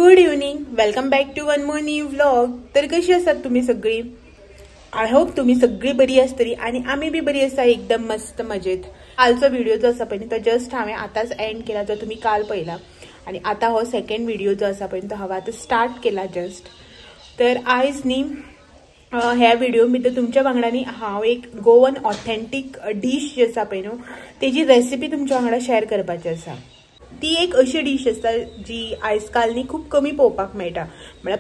Good evening, welcome back to one more new vlog. तर कशी आसात तुम्ही सगळी? I hope तुम्ही सगळी बरी आसतली आणि आमी बी बरी आसा, एकदम मस्त मजेत. कालचो व्हिडिओ जो आसा पळय तो जस्ट हांवें आतांच एंड केला, जो तुम्ही काल पळयला, आणि आता हो सेकंड व्हिडिओ जो आसा पळय तो हांवें आतां स्टार्ट केला जस्ट. तर आयज न्ही ह्या व्हिडिओ भितर तुमच्या वांगडा न्ही हांव एक गोवन ऑथेंटीक डीश जी आसा पळय न्हू तेजी रेसिपी तुमच्या वांगडा शेअर करपाची आसा. ती एक अशी डीश आसता जी आयज काल न्ही खूब कमी पळोवपाक मेळटा. म्हळ्यार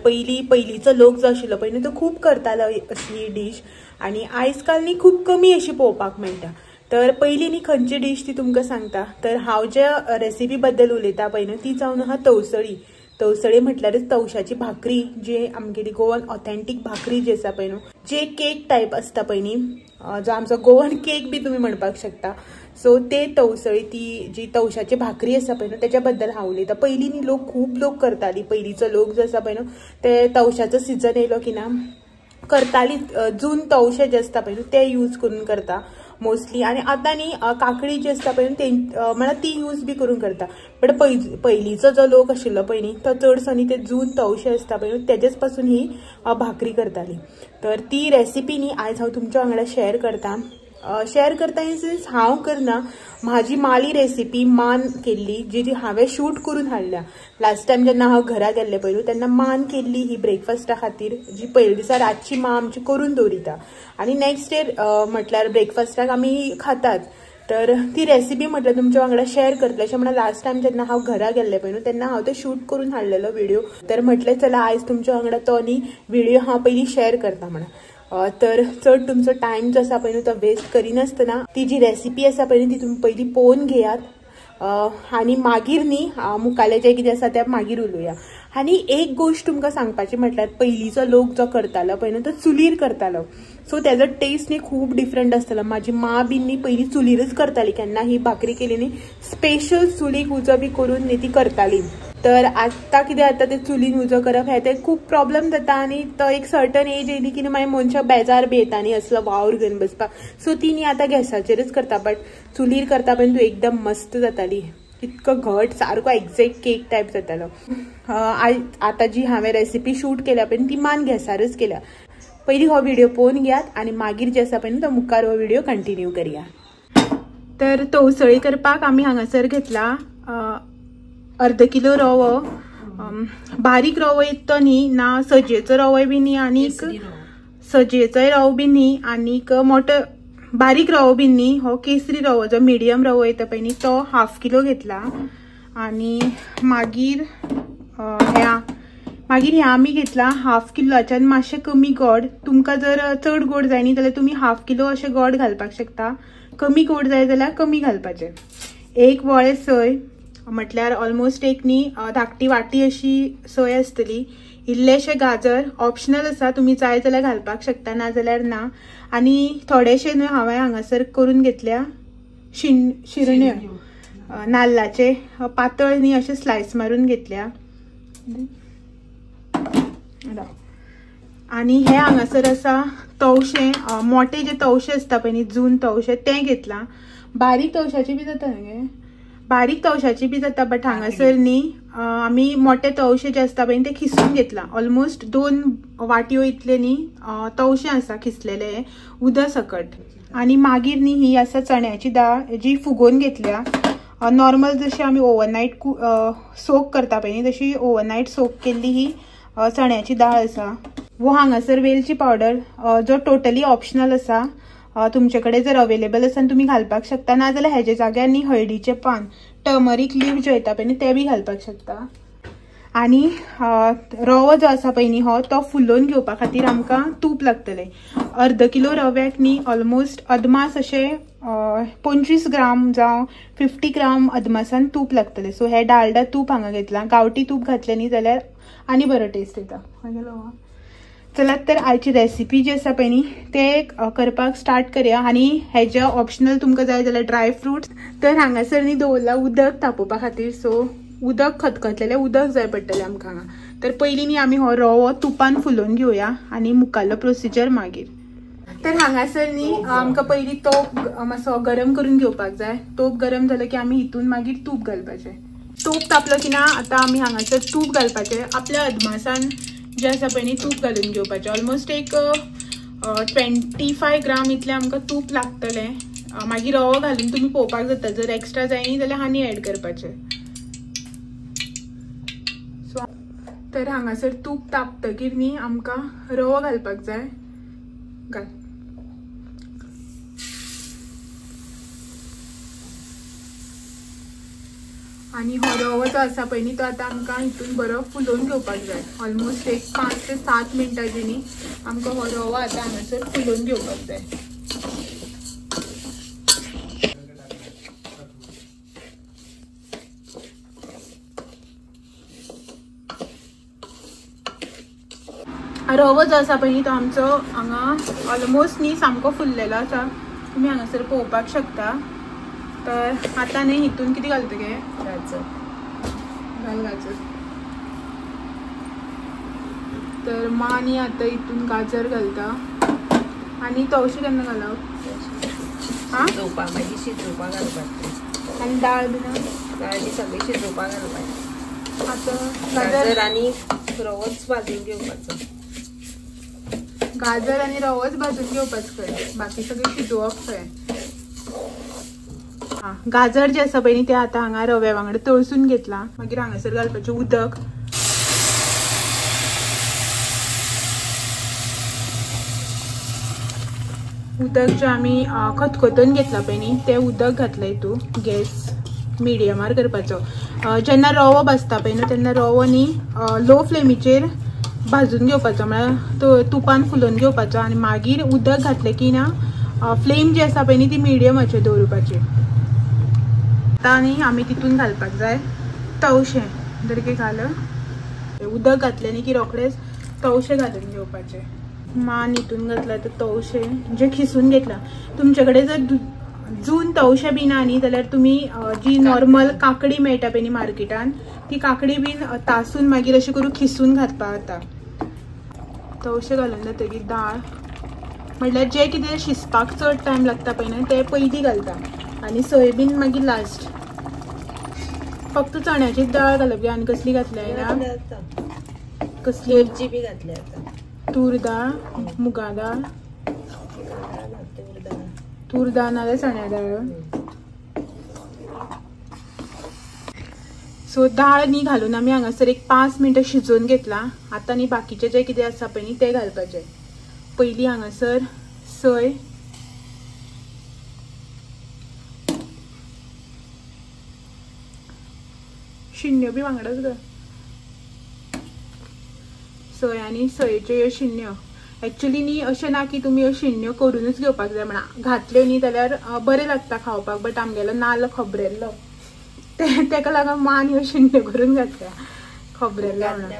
पयलींचो लोक जो आशिल्लो पळय न्हू तो खूब करतालो असली डीश, आनी आयज काल न्ही खूब कमी अशी पळोवपाक मेळटा. तर पयलीं न्ही खंयची डीश ती तुमकां सांगता. तर हांव ज्या रेसिपी बद्दल उलयता पळय न्हू ती जावन आहा तवसळी. तवसळी म्हटल्यारच तवशाची भाकरी, जी आमगेली गोवन ऑथेंटीक भाकरी जी आसा पळय न्हू, जे केक टायप आसता पळय न्ही, जो आमचो गोवन केक बी तुमी म्हणपाक शकता. सो ते तवसळी, ती जी तवशाची भाकरी आसा पळय न्हू तेच्या बद्दल हांव उलयता. पयलीं न्ही लोक खूब लोक करताली. पयलींचो लोक जो आसा पळय न्हू ते तवशाचो सिजन येयलो की ना करताली. जून तवशे जे आसता पळय न्हू ते यूज करून करता मोस्टली. आनी आतां न्ही काकडी जी आसता पळय न्हू म्हळ्यार ती यूज बी करून करता. बट पयलींचो जो लोक आशिल्लो पळय न्ही तो चडसो न्ही ते जून तवशे आसता पळय न्हू तेजेच पासून ही भाकरी करताली. तर ती रेसिपी न्ही आयज हांव तुमच्या वांगडा शेअर करता. शेअर करता इन सेन्स हांव करना, म्हाजी माली रेसिपी मान केल्ली जी हांवें शूट करून हाडल्या. लास्ट टायम जेन्ना हांव घरा गेल्लें पळय तेन्ना मान केल्ली ही ब्रेकफास्टा खातीर, जी पयले दिसा रातची मां आमची करून दवरिता आनी नेक्स्ट डे म्हटल्यार ब्रेकफास्टाक आमी खातात. तर ती रेसिपी म्हटल्यार तुमच्या वांगडा शेअर करतले अशें म्हणल्यार लास्ट टायम जेन्ना हांव घरा गेल्लें पळय न्हू तेन्ना हांव तो शूट करून हाडलेलो व्हिडिओ. तर म्हटलें चला आयज तुमच्या वांगडा तो न्ही व्हिडिओ हांव पयलीं शेअर करता म्हणा. तर चड तुमचो टायम जो आसा पळय न्हू तो वेस्ट करिनासतना ती जी रेसिपी आसा पळय न्हू ती तुमी पयलीं पळोवन घेयात आनी मागीर न्ही मुखाले जें कितें आसा तें मागीर उलोवया. आनी एक गोश्ट तुमकां सांगपाची म्हटल्यार पयलींचो लोक जो करतालो पळय न्हू तो चुलीर करतालो. सो तेजो टेस्ट न्ही खूब डिफरंट आसतालो. म्हाजी मां बीन न्ही पयलीं चुलीरच करताली. केन्ना ही भाकरी केली न्ही स्पेशल चुलीक उजो बी करून न्ही ती करताली. तर आतां कितें जाता ते चुलीन उजो करप हें तें खूब प्रॉब्लम जाता आनी तो एक सर्टन एज येयली की मागीर मनशाक बेजार बी येता न्ही असलो वावर घेवन बसपाक. सो ती न्ही आतां गॅसाचेरच करता. बट चुलीर करता पळय तूं एकदम मस्त जाताली, इतको घट सारको एग्जॅक्ट केक टायप जातालो. आतां जी हांवें रेसिपी शूट केल्या पळय ती मान गॅसारच केल्या. पयलीं हो व्हिडिओ पळोवन घेयात आनी मागीर जे आसा पळय तो मुखार हो व्हिडिओ कंटिन्यू करया. तर तवसळी करपाक आमी हांगासर घेतला अर्द किलो रवो. बारीक रवो येता तो न्ही ना सजयेचो रवोय बी न्ही आनीक सजयेचोय रवो बी न्ही आनीक मोठो बारीक रवो बी न्ही, हो केसरी रवो जो मिडियम रवो येता पळय न्ही तो हाफ किलो घेतला. आनी मागीर ह्या आमी घेतला हाफ किलोच्यान मातशें कमी गोड. तुमकां जर चड गोड जाय न्ही जाल्यार तुमी हाफ किलो अशें गोड घालपाक शकता, कमी गोड जाय जाल्यार कमी घालपाचें. एक वळें सय म्हटल्यार ऑलमोस्ट एक न्ही धाकटी वाटी अशी सोय आसतली. इल्लेशे गाजर ऑप्शनल आसा, तुमी जाय जाल्यार घालपाक शकता ना जाल्यार ना. आनी थोडेशे न्हू हांवें हांगासर करून घेतल्या शिरण्यो नाल्लाचे पातळ न्ही अशे स्लायस मारून घेतल्या. आनी हे हांगासर आसा तवशे, मोठे जे तवशे आसता पळय न्ही जून तवशे ते घेतला. बारीक तवशाची बी जाता न्ही, बारीक तवशाची बी जाता, बट हांगासर न्ही आमी मोठे तवशे जे आसता पळय ते खिसून घेतला. ऑलमोस्ट 2 वाटयो इतले न्ही तवशे आसा खिसलेले उदक सकट. आनी मागीर न्ही ही आसा चण्याची दाळ जी फुगोवन घेतल्या. नॉर्मल जशी आमी ओवरनायट सोक करता पळय न्ही तशी ओवरनायट सोक केल्ली ही चण्याची दाळ आसा. वो हांगासर वेलची पावडर जो टोटली ऑप्शनल आसा, तुमचे कडेन जर अवेलेबल आसा तुमी घालपाक शकता, ना जाल्यार हेजे जाग्यार न्ही हळदीचें पान टर्मरीक लीव जो येता पळय न्ही ते बी घालपाक शकता. आनी रवो जो आसा पळय न्ही हो तो फुलोवन घेवपा खातीर आमकां तूप लागतलें. अर्द किलो रव्याक न्ही ऑलमोस्ट अदमास अशें 25 ग्राम जावं 50 ग्राम अदमासान तूप लागतलें. सो हे डालडा तूप हांगा घेतलां. गांवठी तूप घातलें न्ही जाल्यार आनी बरो टेस्ट येता. चलात तर आयची रेसिपी जी आसा पळय न्ही ते करपाक स्टार्ट करया. आनी हेजे ऑप्शनल तुमकां जाय जाल्यार ड्राय फ्रुट्स. तर हांगासर न्ही दवरला उदक तापोवपा खातीर. सो उदक खतखतलेलें उदक जाय पडटलें आमकां हांगा. तर पयलीं न्ही आमी हो रवो तुपान फुलोवन घेवया आनी मुखाल्लो प्रोसिजर मागीर. तर हांगासर न्ही आमकां पयलीं तोप मातसो गरम करून घेवपाक जाय. तोप गरम जालो की आमी हितून मागीर तूप घालपाचें. तोप तापलो की ना आतां आमी हांगासर तूप घालपाचें. आपल्या अदमासान जें आसा पळय न्ही तूप घालून घेवपाचें. ऑलमोस्ट एक 25 ग्राम इतलें आमकां तूप लागतलें. मागीर रवो घालून तुमी पळोवपाक जाता, जर एक्स्ट्रा जाय न्ही जाल्यार आनी एड करपाचें. सो तर हांगासर तूप तापतकीर न्ही आमकां रवो घालपाक जाय. घाल. आनी हो रवो जो आसा पळय न्ही तो आतां आमकां हितून बरो फुलोवन घेवपाक जाय. ऑलमोस्ट एक 5 ते 7 मिनटां जी न्ही आमकां हो रवो आतां हांगासर फुलोवन घेवपाक जाय. रवो जो आसा पळय न्ही तो आमचो हांगा ऑलमोस्ट न्ही सामको फुल्लेलो आसा, तुमी हांगासर पळोवपाक शकता. तर आतां न्ही हितून कितें घालता गे? गाजर घाल. गाजर तर माँ न्ही आतां हितून गाजर घालता. आनी तवशें केन्ना घालप? शिजोवपाक, मागीर शिजोवपाक घालपाचें. आनी दाळ बी ना? दाळ बी सगळी शिजोवपाक घालपाची. आतां गाजर आनी रवोच भाजून घेवपाचो. गाजर आनी रवोच भाजून घेवपाचो खंय, बाकी सगळें शिजोवप खंय. गाजर जे आसा पळय न्ही ते आतां हांगा रव्या वांगडा तळसून घेतला. मागीर हांगासर घालपाचें उदक. उदक जें आमी खतखतून घेतलां पळय न्ही तें उदक घातलें हितून. गॅस मिडियमार करपाचो. जेन्ना रवो भाजता पळय न्हू तेन्ना रवो न्ही लो फ्लेमीचेर भाजून घेवपाचो, म्हळ्यार तुपान फुलोवन घेवपाचो. आनी मागीर उदक घातलें की ना फ्लेम जी आसा पळय न्ही ती मिडियमाचेर दवरुपाची. आतां न्ही आमी तितून घालपाक जाय तवशें. दरके घाल. उदक घातलें न्ही की रोखडेच तवशें घालून घेवपाचें. मान हितून घातलां तर तवशें जे खिसून घेतलां. तुमचे कडेन जर जून तवशें बी ना न्ही जाल्यार तुमी जी नॉर्मल काकडी मेळटा पळय न्ही मार्केटान ती काकडी बीन तासून मागीर अशें करून खिसून घालपाक जाता. तवशें घालून जातकीर दाळ म्हटल्यार जें कितें शिजपाक चड टायम लागता पळय न्ही तें पयलीं घालता आनी सोयाबीन मागीर लास्ट. फक्त चण्याचीच दाळ घालप आनी कसली घातल्या ना? कसली? तुरची बी घातली आतां. तूर दाळ, मुगा दाळ, तूर दाळ नाल्यार चण्या दाळ. सो दाळ न्ही घालून आमी हांगासर एक 5 मिनटां शिजोवन घेतला. आतां न्ही बाकीचें जें कितें आसा पळय न्ही तें घालपाचें. पयलीं हांगासर सोय, शिन्यो बी वांगडाच घाल. सोय आनी सोयेच्यो ह्यो शिन्यो. एक्चुली न्ही अशें ना की तुमी ह्यो शिन्यो करूनच घेवपाक जाय म्हणा, घातल्यो न्ही जाल्यार बरें लागता खावपाक. बट आमगेलो नाल्ल खोबरेल्लो तेका लागून मान ह्यो शिन्यो करून घातल्या, खोबरेल्लो म्हणून.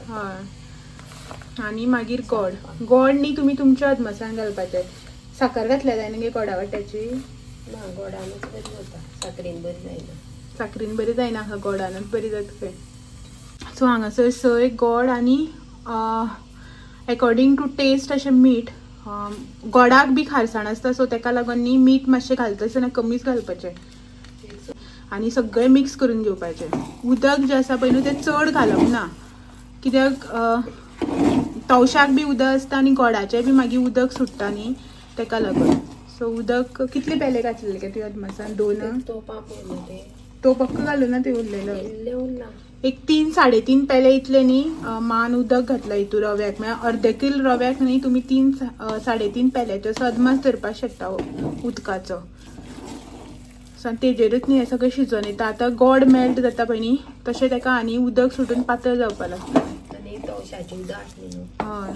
हय. आनी मागीर गोड. गोड न्ही तुमी तुमच्या अदमासान घालपाचें. साकर घातल्या जायना गे गोडा वाट्याची? ना, गोडानूच बरी जाता, साकरीन बरी जायना. साकरीन बरी जायना, गोडानूच बरी जाता खंय. सो हांगासर सोय, गोड आनी एकॉर्डिंग टू टेस्ट अशें मीठ. गोडाक बी खारसाण आसता सो तेका लागून न्ही मीठ मातशें घालता आसतना कमीच घालपाचें. आनी सगळें मिक्स करून घेवपाचें. उदक जें आसा पळय न्हू तें चड घालप ना, कित्याक तवशाक बी उदक आसता आनी गोडाचें बी मागीर उदक सुट्टा न्ही तेका लागून. सो उदक कितले पेले घातलेले काय तुवें अदमासान? 2 तो पक्क घालूं ना ते उरलेलो एक 3 3.5 पेले इतले न्ही मान उदक घातला हितून रव्याक. म्हळ्यार अर्दे कील रव्याक न्ही तुमी 3 3.5 पेल्याचो असो अदमास धरपाक शकता उदकाचो. सो तेजेरूच न्ही हें सगळें शिजोवन येता. आतां गोड मेल्ट जाता पळय न्ही तशें तेका आनी उदक सुटून पातळ जावपाक लागता. हय.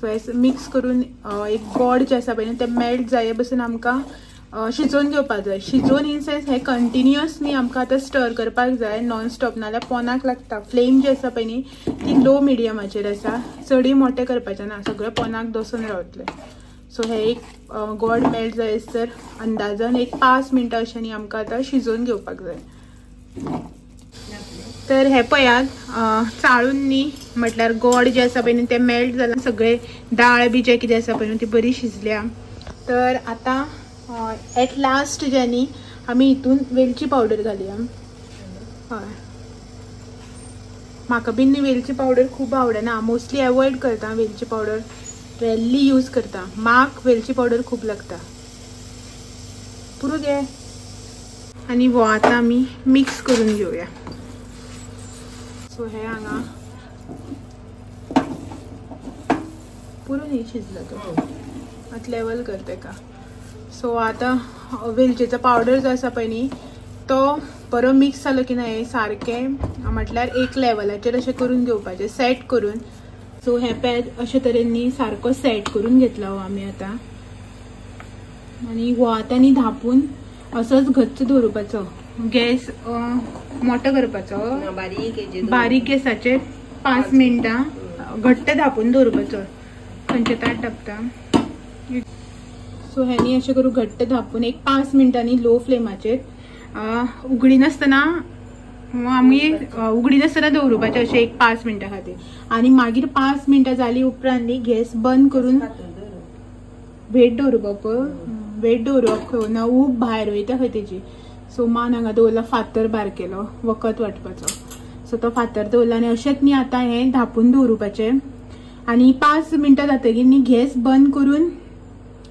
सो हें मिक्स करून एक गोड जें आसा पळय न्ही तें मेल्ट जाय बसून आमकां शिजोवन घेवपाक जाय. शिजोवन इन सेन्स हें कंटिन्युअस न्ही आमकां आतां स्टर करपाक जाय नॉन स्टॉप, नाल्यार पोनाक लागता. फ्लेम जी आसा पळय न्ही ती लो मिडियमाचेर आसा, चडय मोटें करपाचें ना, सगळें पोनाक दसून रावतलें. सो हे एक गोड मेल्ट जाय तर अंदाजान एक 5 मिनटां अशें न्ही आमकां आतां शिजोवन घेवपाक जाय. तर हे पळयात चाळून न्ही म्हटल्यार गोड जें आसा पळय न्ही तें मेल्ट जालां, सगळें दाळ बी जें कितें आसा पळय न्हू ती बरी शिजल्या. तर आतां एट लास्ट जें न्ही आमी हितून वेलची पावडर घालया. हय म्हाका बीन न्ही वेलची पावडर खूब आवडना, मोस्टली एवॉयड करता वेलची पावडर, रेरली यूज करता. म्हाक वेलची पावडर खूब लागता. पुरो गे. आनी हो आतां आमी मिक्स करून घेवया. सो हे हांगा पुरो न्ही शिजलो तो, आतां लेवल कर तेका. सो आतां वेलचेचो पावडर जो आसा पळय न्ही तो बरो मिक्स जालो की ना हें सारकें म्हटल्यार एक लेवलाचेर अशें करून घेवपाचें सेट करून. सो हें पेज अशे तरेन न्ही सारको सेट करून घेतला हो आमी आतां. आनी हो आतां न्ही धांपून असोच घच्च दवरुपाचो, गॅस मोठो करपाचो, बारीक गॅसाचेर 5 मिनटां घट्ट धांपून दवरुपाचो. खंयचें ताट धापता. सो हें अशें करून घट्ट धांपून एक 5 मिनटांनी लो फ्लेमाचेर उगडिनासतना आमी उगडिनासतना दवरुपाचें अशें एक 5 मिनटां खातीर. आनी मागीर 5 मिनटां जाली उपरांत न्ही गॅस बंद करून वेट दवरुपाक, वेट दवरुपाक खंय ना ऊब भायर वयता खंय तेजी. सो मान हांगा दवरला फातर बारकेलो वखद वांटपाचो. सो तो फातर दवरला आनी अशेंच न्ही आतां हें धांपून दवरुपाचें. आनी 5 मिनटां जातकीर न्ही गॅस बंद करून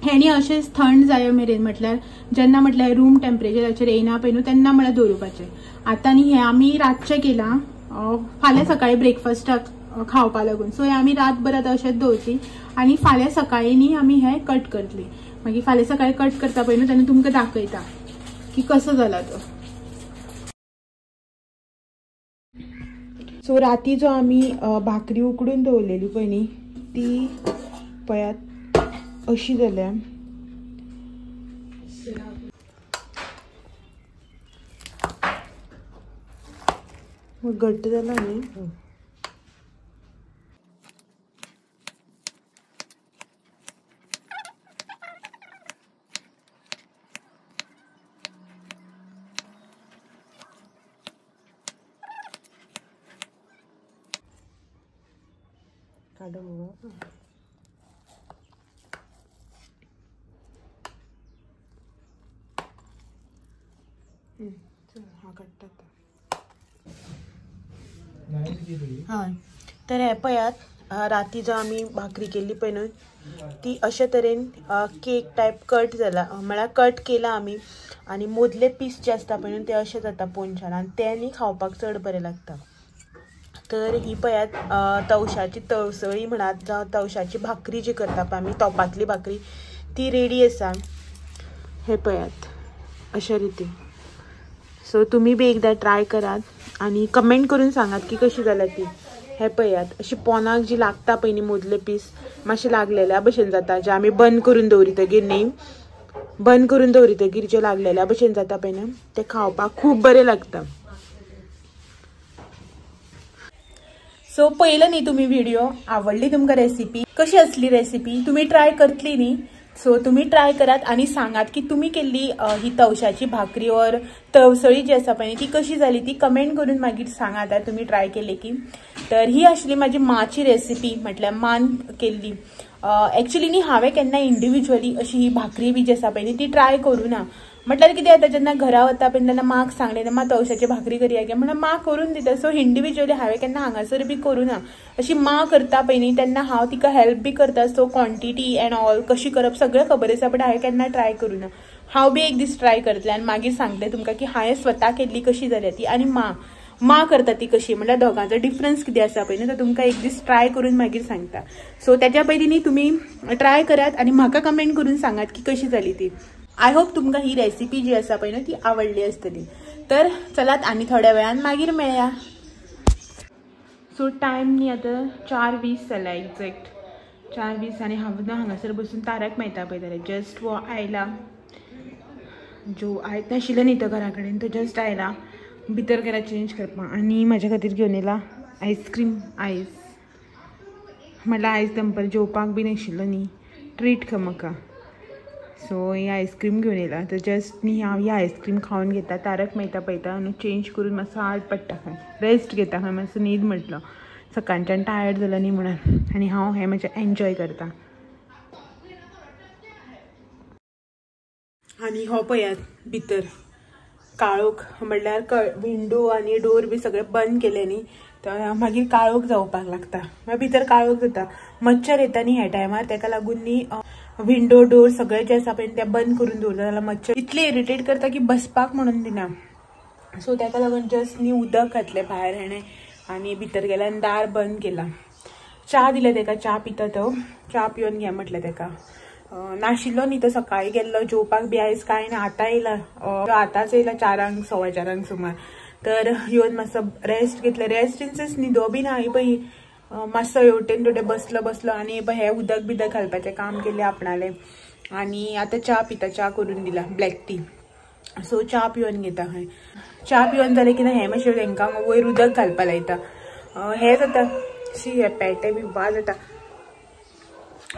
हेणी अशेंच थंड जाय मेरेन, म्हटल्यार जेन्ना म्हटल्यार रूम टेम्परेचराचेर येयना पळय न्हू तेन्ना म्हळ्यार दवरुपाचें. आतां न्ही हें आमी रातचें केलां, फाल्यां सकाळीं ब्रेकफास्टाक खावपा लागून. सो हें आमी रातभर आतां अशेंच दवरतली आनी फाल्यां सकाळीं न्ही आमी हें कट करतली. मागीर फाल्यां सकाळीं कट करता पळय न्हू तेन्ना तुमकां दाखयता की कसो जाला तो. सो राती जो आमी भाकरी उकडून दवरलेली पळय न्ही ती पळयात अशी जाल्या. घट्ट जाला न्ही. काडो मुगो. हा काडटा. हय तर हे पळयात राती जो आमी भाकरी केल्ली पळय न्हू ती अशे तरेन केक टायप कट जाला, म्हळ्यार कट केला आमी. आनी मदले पीस जे आसता पळय न्हू ते अशे जाता पोनशान आनी ते न्ही खावपाक चड बरें लागता. तर ही पळयात तवशाची तवसळी म्हणात जावं तवशाची भाकरी जी करता पळय आमी तोपांतली भाकरी ती रेडी आसा. हे पळयात अशे रितीन. सो तुमी बी एकदां ट्राय करात आनी कमेंट करून सांगात की कशी जाल्या ती. हे पळयात अशी पोनाक जी लागता पळय न्ही मदले पीस मातशें लागलेल्या भशेन जाता, जे आमी बंद करून दवरितगीर न्ही बंद करून दवरितगीर जे लागलेल्या भशेन जाता पळय न्हू ते खावपाक खूब बरें लागता. सो पळयलो न्ही तुमी व्हिडिओ, आवडली तुमकां रेसिपी, कशी आसली रेसिपी तुमी ट्राय करतली न्ही. सो तुमी ट्राय करात आनी सांगात की तुमी केल्ली ही तवशाची भाकरी और तवसळी जी आसा पळय ती कशी जाली ती कमेंट करून मागीर सांगात तुमी ट्राय केली की. तर ही आशिल्ली म्हाजी माची रेसिपी, म्हटल्यार मान केल्ली. एक्चुअली न्ही हांवें केन्ना इंडिविज्युअली अशी ही भाकरी बी जी आसा पळय न्ही ती ट्राय करूं ना. म्हटल्यार कितें जाता जेन्ना घरा वता पळय तेन्ना माक सांगलें मा तवशाची भाकरी करया गे म्हणून मा करून दिता. सो इंडिविज्युअली हांवें केन्ना हांगासर बी करूं ना. अशी मा करता पळय न्ही तेन्ना हांव तिका हेल्प बी करता. सो क्वॉन्टिटी एंड ऑल कशी करप सगळें खबर आसा, बट हांवें केन्ना ट्राय करूं ना. हांव बी एक दीस ट्राय करतलें आनी मागीर सांगतलें तुमकां की हांवें स्वता केल्ली कशी जाल्या ती आनी मा करता ती कशी, म्हटल्यार दोगांचो डिफरन्स कितें आसा पळय न्ही तो तुमकां एक दीस ट्राय करून मागीर सांगता. सो तेच्या पयलीं न्ही तुमी ट्राय करात आनी म्हाका कमेंट करून सांगात की कशी जाली ती. I hope तुमकां ही रेसिपी जी आसा पळय न्हू ती आवडली आसतली. तर चलात आनी थोड्या वेळान मागीर मेळया. सो टायम न्ही आतां 4:20 जाला एग्जॅक्ट 4:20 आनी हांव ना हांगासर बसून तारक मेहता पळयतालें. जस्ट वो आयला जो आयत नाशिल्लो न्ही तो घरा कडेन, तो जस्ट आयला भितर गेला चेंज करपाक आनी म्हाज्या खातीर घेवन येयला आयस्क्रीम. आयस म्हटल्यार आयज दनपार जेवपाक बी नाशिल्लो न्ही, ट्रीट खंय म्हाका. सो ही आयस्क्रीम घेवन येयला. तर जस्ट न्ही हांव ही आयस्क्रीम खावन घेता, तारक मेहता पळयता आनी चेंज करून मातसो आड पडटा खंय, रेस्ट घेता खंय, मातसो न्हीद म्हटलो सकाळच्यान टायर्ड जाला न्ही म्हणून. आनी हांव हें म्हजें एन्जॉय करता. आनी हो पळयात भितर काळोख म्हणल्यार विंडो आनी डोर बी सगळे बंद केले न्ही तर मागीर काळोख जावपाक लागता, मागीर भितर काळोख जाता, मच्छर येता न्ही ह्या टायमार, तेका लागून न्ही विंडो डोर सगळे जे आसा पळय ते बंद करून दवरता, जाल्यार मच्छर इतले इरिटेट करता की बसपाक म्हणून दिना. सो तेका लागून जस्ट न्ही उदक घातलें भायर हेणें आनी भितर गेलें आनी दार बंद केला. च्या दिलें तेका, च्या पिता तो, च्या पिवन घे म्हटलें तेका. नाशिल्लो न्ही तो सकाळी गेल्लो जेवपाक बी आयज कांय ना, आतां येयला, आतांच येयला 4 4:15 सुमार. तर येवन मातसो रेस्ट घेतले, रेस्ट इन सेन्स न्हिदो बी ना पळय, मातसो हेवटेन तेवटेन बसलो बसलो आनी पळय हे उदक बिदक घालपाचें काम केलें आपणालें. आनी आतां च्या पिता, च्या करून दिला ब्लॅक टी. सो च्या पिवन घेता खंय. च्या पिवन जालें की ना हें मातशें तेंकां वयर उदक घालपा लायता, हें जाता शी हे पेटे बी वाज येता,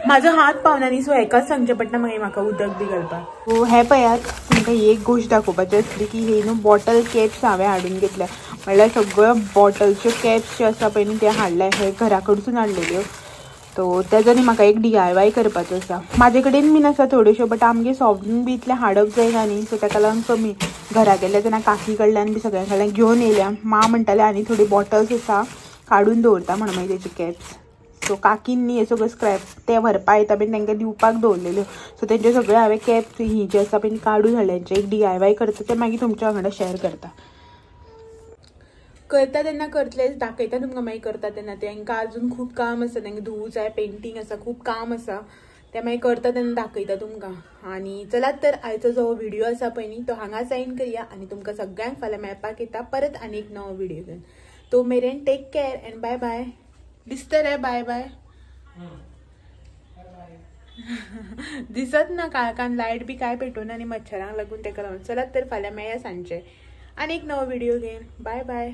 म्हाजो हात पावना न्ही, सो हेकाच सांगचें पडटा मागीर म्हाका उदक बी घालपाक. सो हें पळयात तुमकां एक गोश्ट दाखोवपाची आसली की हे न्हू बॉटल कॅप्स हांवें हाडून घेतल्या, म्हणल्यार सगळ्यो बॉटलच्यो कॅप्स ज्यो आसा पळय न्ही ते हाडल्या, हे घरा कडसून हाडलेल्यो. तो तेजो न्ही म्हाका एक DIY करपाचो आसा, म्हाजे कडेन बीन आसा थोड्योश्यो, बट आमगे सॉफ्ट बी इतलें हाडप जायना न्ही, सो तेका लागून कमी घरा गेल्या तेन्ना काकी कडल्यान बी सगळ्यां कडल्यान घेवन येयल्या. माँ म्हणटाले आनी थोडी बॉटल्स आसा काडून दवरता म्हणून मागीर तेजी कॅप्स. सो काकीन न्ही हे सगळें स्क्रॅप ते व्हरपा येता बीन तांकां दिवपाक दवरलेल्यो, सो तेंचे सगळे हांवें कॅप्स ही जे आसा पळय काडून हाडले, तेंचे एक DIY करता ते मागीर तुमच्या वांगडा शेअर करता. करता तेन्ना करतलेच, दाखयता तुमकां मागीर करता तेन्ना. तेंकां अजून खूब काम आसा, तेंकां धुवूं जाय, पेंटींग आसा, खूब काम आसा, तें मागीर करता तेन्ना दाखयता तुमकां. आनी चलात तर आयचो जो व्हिडिओ आसा पळय न्ही तो हांगा सायन करया आनी तुमकां सगळ्यांक फाल्यां मेळपाक येता परत आनी एक नवो व्हिडिओ घेवन. तो मेरेन take care and bye bye. दिसता रे बाय बाय दिसत ना काळखान, लायट बी काय पेटोवना आनी मच्छरांक लागून तेका लागून. चलात तर फाल्यां मेळया सांजचे आनी एक नवो व्हिडिओ घेवन. बाय बाय.